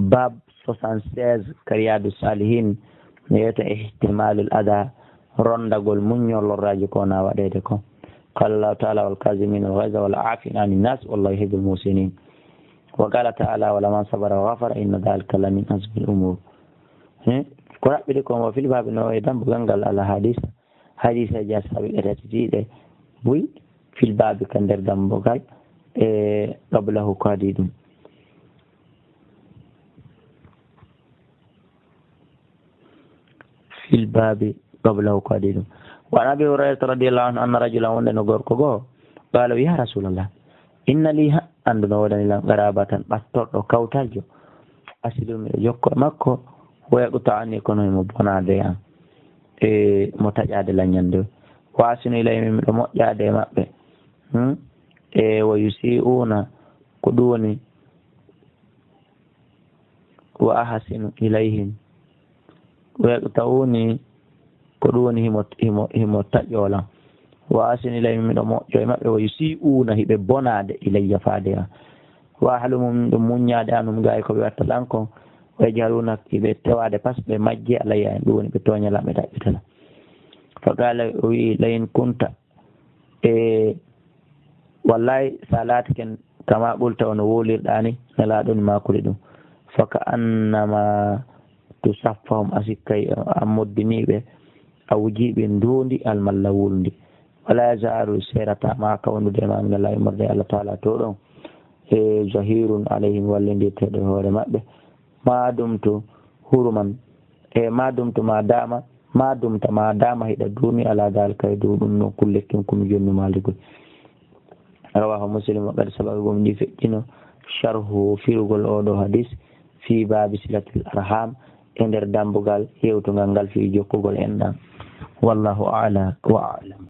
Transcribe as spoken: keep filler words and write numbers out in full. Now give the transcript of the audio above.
Bab soixante-seize ka Riyadu Salihin, no wiyata ihtimalul ada, rondagol muññol lorraaji ko na waɗeede ko. Qala Allahu taala, wal kazimina al ghayza wal afina anin nas wallahu yuhibbul muhsinin. Wa qala taala, wa laman sabara wa ghafara inna dhalika la min azmil umur. He, ko raɓɓiɗi ko mo fil babi no e dambugal ngal al hadis, hadiseeji ashabi ɓe tati ɗiɗe buy fil babi ka nder dambugal e qablahu ko adi ɗum. Fil babi qablahu ko adi ɗum. Wa an Abi Hurayrata radiyallahu anhu anna rajulan, wonde no gorko goo, qala wi, ya Rasulallah, inna li ha, anndu no woodani lan qarabatan, ɓattorɗo kawtaljo, asilu miɗo jokko e makko, wa yaqta'u anni kono himo bonaade an, e mo taƴaade lan ñande, wa ahsinu ilayhim miɗo moƴƴaade e maɓɓe, hmm? E wa yusi'una, ko ɗum woni wa ahsinu ilayhim. Wa yaqta'uni, ko ɗum woni himo, himo, himo taƴoolan. Wa ahsinu ilayhim, miɗo moƴƴo e maɓɓe. Wa yusi'una, hiɓe bonaade ilayya faade an. Wa ahlumu, miɗo muññaade anhum, gaa e ko ɓe watta lan kon. Wa yajhaluna, hiɓe tewaade pas, ɓe majje alayya, ɗum woni ɓe tooña lan, ɓe ɗaɓɓita lan. Fa qala, o wi'i, la in kunta, e wallahi, sa laatike kama qulta, wano wowlirɗaa ni, Nelaaɗo on maakori ɗum. Fa ka annama tusaffahum, a sikkay a moddinii ɓe, a wujii ɓe ndoondi almalla wulndi. Wala yazaalu, seerataa ma ka wondude e ma, min Allah, immorde e Allah taala to ɗon. E zahirun alayhim, wallindirteeɗo e hoore maɓɓe. Ma dumtu huruman, e ma dumtu ma dama, ma dumta ma dama, hiɗa duumi, ala dhalika, e dow ɗum no kulle kin kumi jonnu maali koy. Rawahu Muslim, wa qad sabaqa, gomɗii feƴƴino, sharhu, firugol oo ɗoo hadis, fi babi silatil arham, e nder dambugal yewtungal ngal fii jokkugol enɗan. Wallahu a'la wa a'lam.